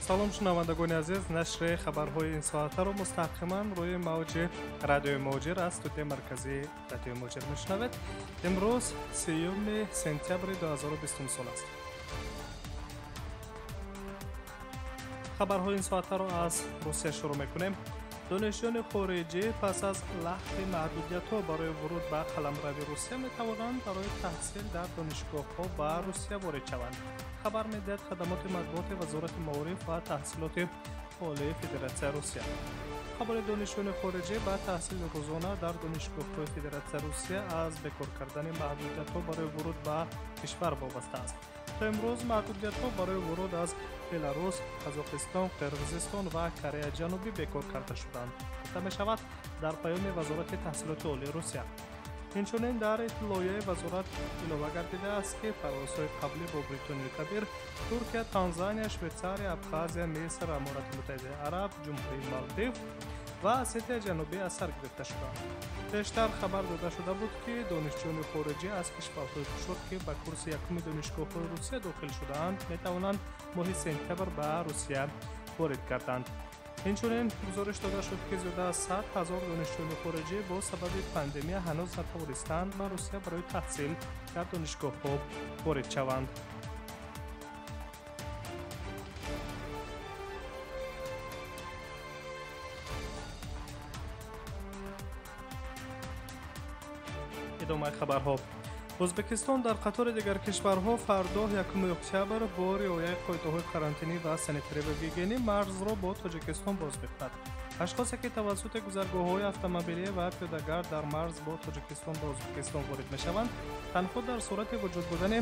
Салом, шунавандагони азиз. Нашри хабарҳои ин соатаро мустақиман рӯи мавҷи радиои Муҳоҷир аз студияи марказии радиои Муҳоҷир мешунавед. Имрӯз 3 сентябри 2020 сол аст. Хабарҳои ин соатаро аз Русия шурӯъ мекунем. Донишҷӯёни хориҷӣ пас аз лағви маҳдудиятҳо барои вуруд ба қаламрави Русия метавонанд барои таҳсил дар донишгоҳҳо ба Русия ворид шаванд. Хабар медиҳад хадамоти матбуоти Вазорати маориф ва таҳсилоти олии Федератсияи Русия. Қабули донишҷӯёни хориҷӣ ба таҳсили рӯзона дар донишгоҳҳои Федератсияи Русия аз бекор кардани маҳдудиятҳо барои вуруд ба кишвар вобаста аст. То имрӯз маҳдудиятҳо барои вуруд аз Беларус, Қазоқистон, Қирғизистон ва Кореяи Ҷанубӣ бекор карда шуданд. Гуфта мешавад дар паёми Вазорати таҳсилоти олии Русия. Инчунин дар иттилоияи вазорат илова гардидааст, ки парвозҳои қаблӣ бо Бритониёи Кабир, Туркия, Танзания, Швейтсария, Абхазия, Миср, Аморати Муттаҳидаи Араб, Ҷумҳурии Малдив ва Осетияи Ҷанубӣ аз сар гирифта шуданд. Пештар хабар дода шуда буд, ки донишҷӯёни хориҷӣ аз кишварҳои кушод, ки ба курси якуми донишгоҳҳои Русия дохил шудаанд, метавонанд моҳи сентябр ба Русия ворид гарданд. Инчунин гузориш дода шуд, ки зиёда аз 100 ҳазор донишҷӯёни хориҷӣ бо сабаби пандемия ҳанӯз натавонистанд ба Русия барои таҳсил дар донишгоҳҳо ворид шаванд. Идомаи хабарҳо. Ӯзбекистон дар қатори дигар кишварҳо фардо 1 октябр бо риояи қоидаҳои карантинӣ ва санитарӣ ва гигиенӣ марзро бо Тоҷикистон боз мекунад. Ашхосе ки тавассути гузаргоҳҳои автомобилӣ ва пиёдагард дар марз бо Тоҷикистон ба Ӯзбекистон ворид мешаванд, танҳо дар сурати вуҷуд будани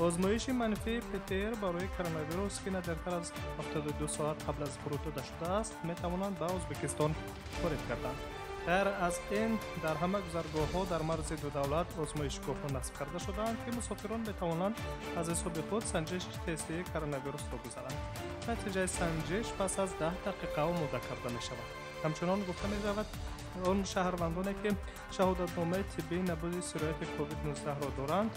озмоиши манфии ПТР барои коронавирус, ки на дертар аз 72 соат қабл аз вуруд дода шудааст, метавонанд ба Ӯзбекистон ворид гарданд. Ғайр аз ин, дар ҳама гузаргоҳҳо дар марзи ду давлат озмоишгоҳҳо насб карда шудаанд, ки мусофирон метавонанд аз ҳисоби худ санҷиши тестии коронавирусро гузаранд. Натиҷаи санҷиш пас аз 10 дақиқа омода карда мешавад. Ҳамчунон гуфта мешавад, он шаҳрвандоне ки шаҳодатномаи тиббии набуди сирояти COVID-19-ро доранд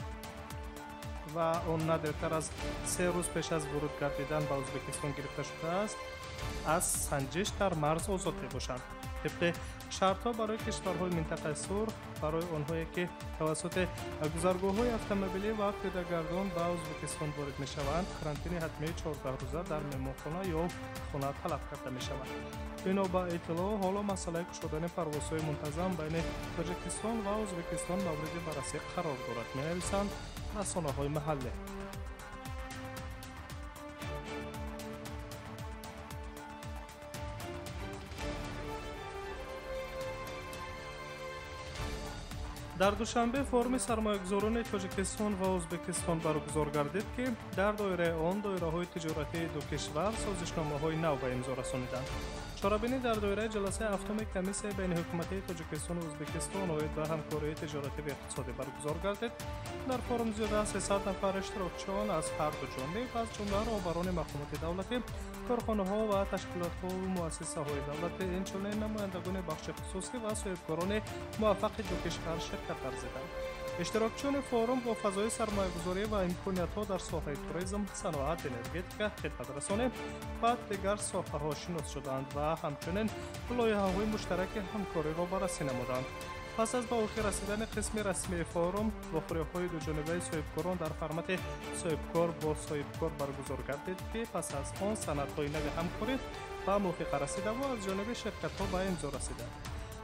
ва он на дертар аз 3 рӯз пеш аз вуруд гардидан ба Ӯзбекистон гирифта шудааст, аз санҷиш дар марз озод мебошанд. Тибқи шартҳо барои кишварҳои минтақаи сурх, барои онҳое ки тавассути гузаргоҳҳои автомобилӣ ва пиёдагардон ба Ӯзбекистон ворид мешаванд, карантини ҳатмии 14 рӯза дар меҳмонхона ё хона талаб карда мешавад. Бино ба иттилоъ, ҳоло масъалаи кушодани парвозҳои мунтазам байни Тоҷикистон ва Ӯзбекистон мавриди баррасӣ қарор дорад, менависанд расонаҳои маҳаллӣ. Дар Душанбе форуми сармоягузорони Тоҷикистон ва Ӯзбекистон баргузор гардид, ки дар доираи он доираҳои тиҷоратии ду кишвар созишномаҳои нав ба имзо расониданд. Чорабинӣ дар доираи ҷаласаи ҳафтуми комиссияи байниҳукуматии Тоҷикистону Ӯзбекистон оид ба ҳамкории тиҷоратӣ ва иқтисодӣ баргузор гардид. Дар форум зиёда аз 300 нафар иштирокчиён аз ҳар ду ҷониб, аз ҷумла роҳбарони мақомоти давлатӣ, корхонаҳо ва ташкилотҳову муассисаҳои давлатӣ, инчунин намояндагони бахши хусусӣ ва соҳибкорони муваффақи ду кишвар ширкат варзиданд. Иштирокчиёни форум бо фазои сармоягузорӣ ва имкониятҳо дар соҳаи туризм, саноат, энергетика, хидматрасонӣ ва дигар соҳаҳо шинос шуданд ва ҳамчунин лоиҳаҳои муштараки ҳамкориро баррасӣ намуданд. Пас аз ба охир расидани қисми расмии форум, вохӯриҳои дуҷонибаи соҳибкорон дар формати соҳибкор бо соҳибкор баргузор гардид, ки пас аз он санадҳои нави ҳамкорӣ ба мувофиқа расидаву аз ҷониби ширкатҳо ба имзо расиданд.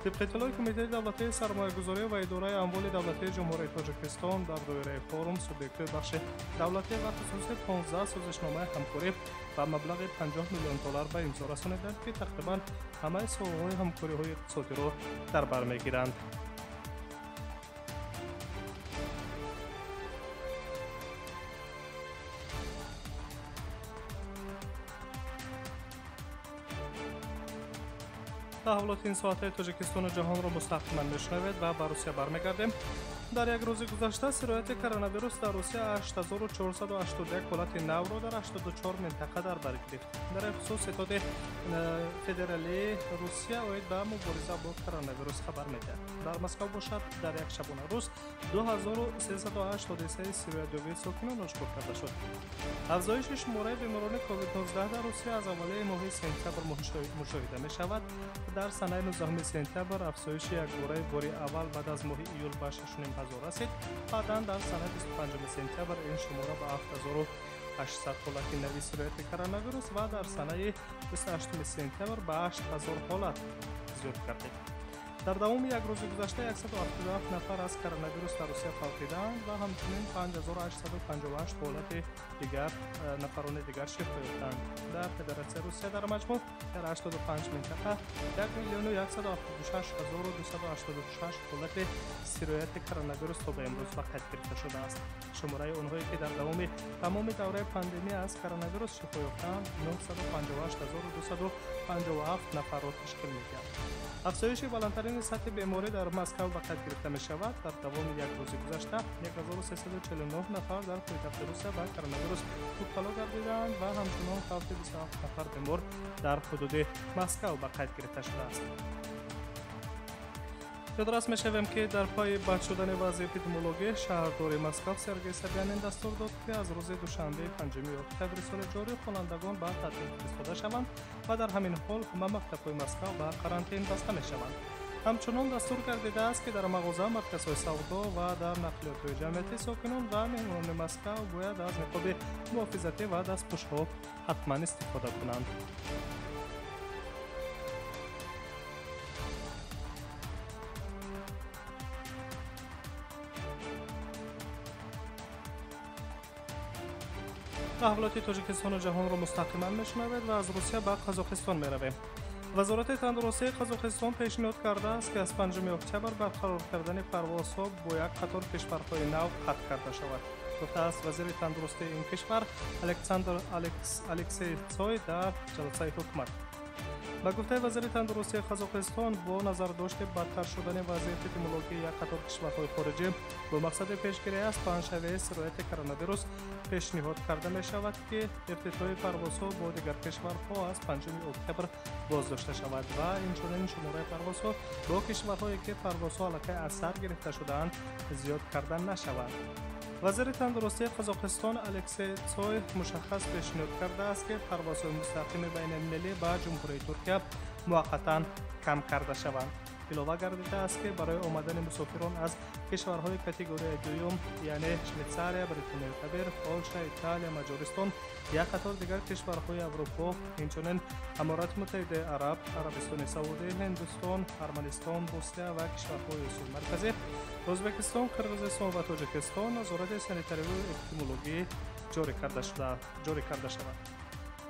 Тибқи иттилои Кумитаи давлатии сармоягузорӣ ва идораи амволи давлатии Ҷумҳурии Тоҷикистон, дар доираи форум субъектҳои бахши давлатӣ ва хусусӣ 15 созишномаи ҳамкорӣ ба маблағи 50 миллион доллар ба имзо расониданд, ки тақрибан ҳамаи соҳаҳои ҳамкориҳои иқтисодиро дар бар мегиранд. Таҳаввулоти ин соатаи Тоҷикистону ҷаҳонро мустақиман мешунавед ва ба Русия бармегардем. Дар як рӯзи гузашта сирояти коронавирус дар Русия 8481 ҳолати навро дар 84 минтақа дар бар гирифт. Дар ин хусус Ситоди федералии Русия оид ба мубориза бо коронавирус хабар медиҳад. Дар Москва бошад, дар як шабонарӯз 2308 ҳодисаи сироятёбии сокинон ошкор карда шуд. Афзоиши шумораи беморони COVID-19 дар Русия аз аввалаи моҳи сентябр мушоҳида мешавад. Дар санаи 19 сентябр афзоиши якбораи бори аввал баъд аз моҳи июл ба 6,5 ҳазор расид. Баъдан дар санаи 25 сентябр ин шумора ба 7800 ҳолати нави сирояти коронавирус ва дар санаи 28 сентябр ба 8000 ҳолат зиёд гардид. Дар давоми як рӯзи гузашта 177 нафар аз коронавирус дар Русия фавтидаанд ва ҳамчунин 5858 ҳолати дигар нафарони дигар шифо ёфтаанд. Дар Федератсияи Русия дар маҷмӯъ дар 85 минтақа 1 176 286 ҳолати сирояти коронавирус то ба имрӯз ба қайд гирифта шудааст. Шумораи онҳое ки дар давоми тамоми давраи пандемия аз коронавирус шифо ёфтаанд 958 257 нафарро ташкил медиҳад. Афзоиши баландтарини сатҳи беморӣ дар Москва ба қайд гирифта мешавад. Дар давоми як рӯзи гузашта 1349 нафар дар пойтахти Русия ба коронавирус мубтало гардидаанд ва ҳамчунон фавти 27 нафар бемор дар ҳудуди Москва ба қайд гирифта шудааст. Ёдрас мешавем, ки дар пайи бад шудани вазъи эпидемиологӣ шаҳрдори Москва Сергей Собянин дастур дод, ки аз рӯзи душанбеи 5 октябри соли ҷорӣ хонандагон ба таътил фиристода шаванд ва дар ҳамин ҳол ҳама мактабҳои Москва ба карантин баста мешаванд. Ҳамчунон дастур гардидааст, ки дар мағоза, марказҳои савдо ва дар нақлиётҳои ҷамъиятӣ сокинон ва меҳмонони Москва бояд аз ниқоби муҳофизатӣ ва дастпӯшҳо ҳатман истифода кунанд. Таҳаввулоти Тоҷикистону ҷаҳонро мустақиман мешунавед ва аз Русия ба Қазоқистон меравем. Вазорати тандурустии Қазоқистон пешниҳод кардааст, ки аз 5 октябр барқарор кардани парвозҳо бо як қатор кишварҳои нав қатъ карда шавад. Гуфтааст вазири тандурустии ин кишвар Александр Алексей Цой дар ҷаласаи ҳукумат. Ба гуфтаи вазири тандурустии Қазоқистон, бо назардошти бадтар шудани вазъи эпидемиологии як қатор кишварҳои хориҷӣ бо мақсади пешгирӣ аз паҳншавии сирояти коронавирус пешниҳод карда мешавад, ки ифтитоҳи парвозҳо бо дигар кишварҳо аз 5 октябр боздошта шавад ва инчунин шумораи парвозҳо бо кишварҳое ки парвозҳо аллакай аз сар гирифта шудаанд зиёд карда нашаванд. Вазири тандурустии Қазоқистон Алексей Цой мушаххас пешниҳод кардааст, ки парвозҳои мустақими байналмилалӣ ба Ҷумҳурии Туркия муваққатан кам карда шаванд. Илова гардидааст, ки барои омадани мусофирон аз кишварҳои категорияи дуюм, яъне Швейтсария, Британияи Кабир, Полша, Италия, Маҷористон, як қатор дигар кишварҳои Аврупо, инчунин Аморати Муттаҳидаи Араб, Арабистони Саудӣ, Ҳиндустон, Арманистон, Русия ва кишварҳои Осиёи Марказӣ, Ӯзбекистон, Қирғизистон ва Тоҷикистон назорати санитариву эпидемиологӣ ҷорӣ карда шавад.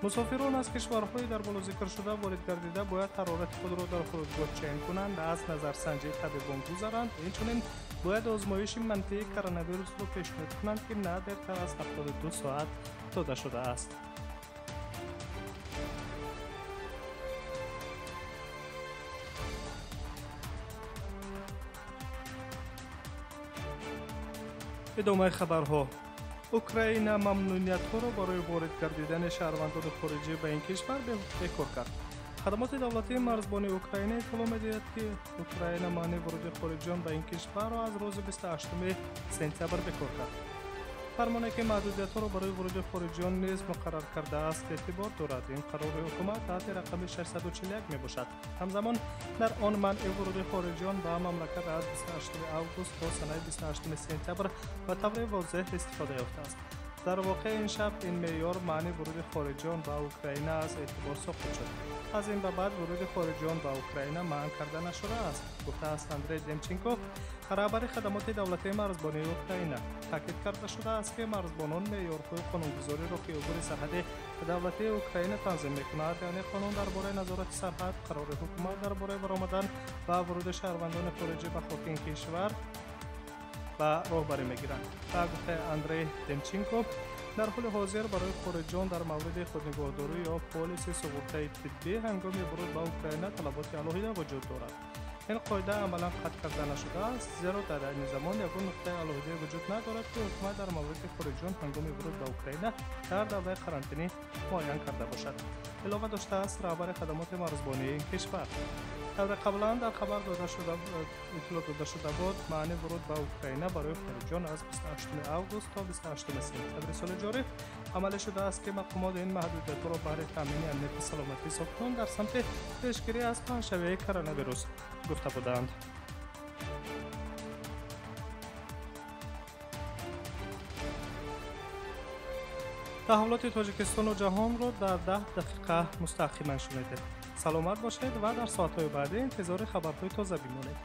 Мусофирон аз кишварҳои дар боло зикршуда ворид гардида бояд ҳарорати худро дар фурудгоҳ чен кунанд, аз назарсанҷии табибон гузаранд, инчунин бояд озмоиши манфии коронавирусро пешниҳод кунанд, ки на дертар аз 72 соат дода шудааст. Идомаи хабарҳо. Украина мамнуниятҳоро барои ворид гардидани шаҳрвандони хориҷӣ ба ин кишвар бекор кард. Хадамоти давлатии марзбонии Украина иттилоъ медиҳад, ки Украина манъи воруди хориҷиён ба ин кишварро аз рӯзи 28 сентябр бекор кард. Фармоне ки маҳдудиятҳоро барои воруди хориҷиён низ муқаррар кардааст, эътибор дорад. Ин қарори ҳукумат таҳти рақами 641 мебошад. Ҳамзамон дар он манъи воруди хориҷиён ба мамлакат аз 28 август то санаи 28 сентябр ба таври возеҳ истифода ёфтааст. Дар воқеъ ин шаб ин меъёр маъни воруди хориҷиён ба Украина аз эътибор соқит шуд. Аз ин ба баъд воруди хориҷиён ба Украина манъ карда нашудааст, гуфтааст Андрей Демченко, раҳбари хадамоти давлатии марзбонии Украина. Таъкид карда шудааст, ки марзбонон меъёрҳои қонунгузориро, ки убури сарҳади давлатии Украина танзим мекунад, яъне қонун дар бораи назорати сарҳад, қарори ҳукумат дар бораи баромадан ва воруди шаҳрвандони хориҷӣ ба хоки ин кишвар ба роҳбарӣ мегиранд. Ба гуфтаи Андрей Демченко, дар ҳоли ҳозир барои хориҷиён дар мавриди худнигоҳдорӣ ё полиси суғуртаи тиббӣ ҳангоми воруд ба Украина талаботи алоҳида вуҷуд дорад. Ин қоида амалан қатъ карда нашудааст, зеро дар айни замон ягон нуқтаи алоҳидае вуҷуд надорад, ки ҳукумат дар мавриди хориҷиён ҳангоми вуруд ба Украина дар давраи карантинӣ муайян карда бошад, илова доштааст раҳбари хадамоти марзбонии ин кишвар. Тавре қаблан дар хабар иттилоъ дода шуда буд, маъни вуруд ба Украина барои хориҷиён аз 28 август то 28 сентябри соли ҷорӣ амалӣ шудааст, ки мақомот ин маҳдудиятҳоро баҳри таъмини амнияти саломатии сокинон дар самти пешгирӣ аз паҳншавии коронавирус гуфта буданд. Таҳаввулоти Тоҷикистону ҷаҳонро дар 10 дақиқа мустақиман шунидед. Саломат бошед ва дар соатҳои баъдӣ интизори хабарҳои тоза бимонед.